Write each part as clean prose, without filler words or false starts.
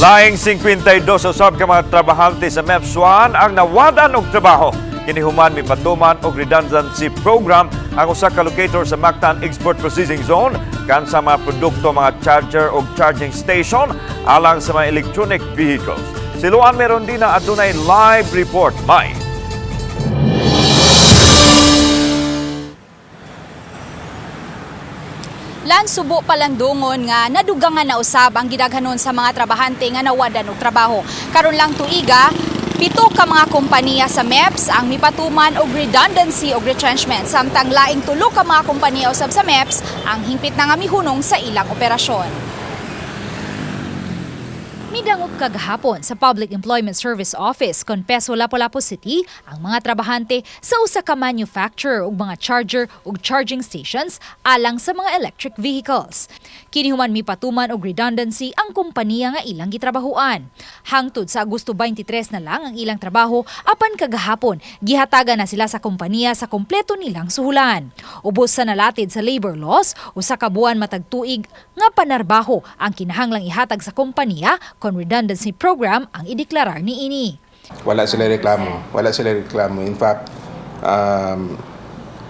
Laing 52 usab ka mga trabahante sa MEPS 1 ang nawadan og trabaho. Kini human mipatuman og redundancy program ang usa ka locator sa Mactan Export Processing Zone kan sa mga produkto, mga charger og charging station alang sa mga electronic vehicles. Si Luan Merondina adunay live report. May. Lan, subo palandungon nga nadugangan na usab ang gidaghanon sa mga trabahante nga nawadan og trabaho. Karon lang tuiga, 7 ka mga kompanya sa MEPS ang mipatuman og redundancy og retrenchment, samtang laing 3 ka mga kompanya usab sa MEPS ang hingpit na nga mihunong sa ilang operasyon. Midangop kagahapon sa Public Employment Service Office kon Peso, Lapu-Lapu City ang mga trabahante sa usa ka manufacturer og mga charger ug charging stations alang sa mga electric vehicles. Kini human mipatuman og redundancy ang kompanya nga ilang gitrabahuan. Hangtod sa Agosto 23 na lang ang ilang trabaho, apan kagahapon gihatagan na sila sa kompanya sa kompleto nilang suhulan. Ubos sa nalatid sa labor laws, usa ka buwan matag tuig nga panarbaho ang kinahanglang ihatag sa kompanya kon redundancy program ang ideklarar niini. Wala sila reklamo. Wala sila reklamo. In fact,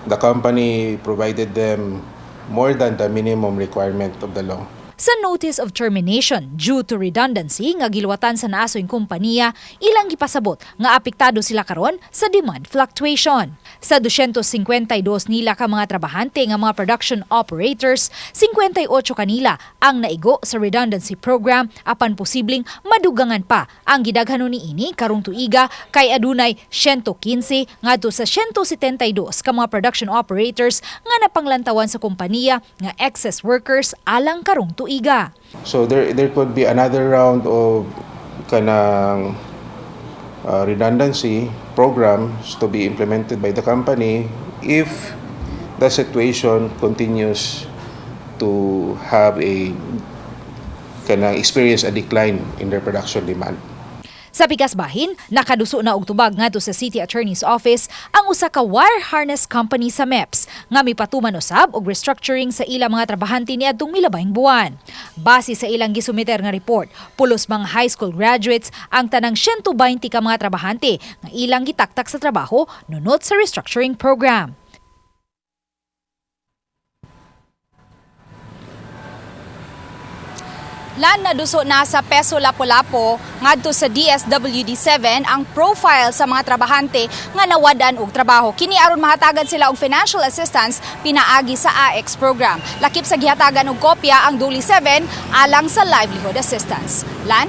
the company provided them more than the minimum requirement of the law. Sa notice of termination due to redundancy nga giluwatan sa naasoy kompanya, ilang gipasabot nga apektado sila karon sa demand fluctuation. Sa 252 nila ka mga trabahante nga mga production operators, 58 kanila ang naigo sa redundancy program, apan posibleng madugangan pa ang gidaghanon niini karong tuiga kay adunay 115 ngadto sa 172 ka mga production operators nga napanglantawan sa kompanya nga excess workers alang karong tuiga. So there could be another round of kanang redundancy programs to be implemented by the company if the situation continues to have a kanang experience a decline in their production demand. Sa pikas bahin, nakaduso na og tubag ngadto sa City Attorney's Office ang usa ka wire harness company sa MEPS nga mipatuman usab og restructuring sa ilang mga trabahante niadtong milabayng buwan. Base sa ilang gisumiter nga report, pulos mga high school graduates ang tanang 120 ka mga trabahante nga ilang gitaktak sa trabaho nunot sa restructuring program. Lan, naduso na sa Peso Lapu-Lapu ngadto sa DSWD 7 ang profile sa mga trabahante nga nawadan og trabaho. Kini aron mahatagan sila og financial assistance pinaagi sa AX program. Lakip sa gihatagan og kopya ang Duli 7 alang sa livelihood assistance. Lan?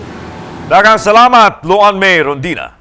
Daghang salamat, Luan May Rondina.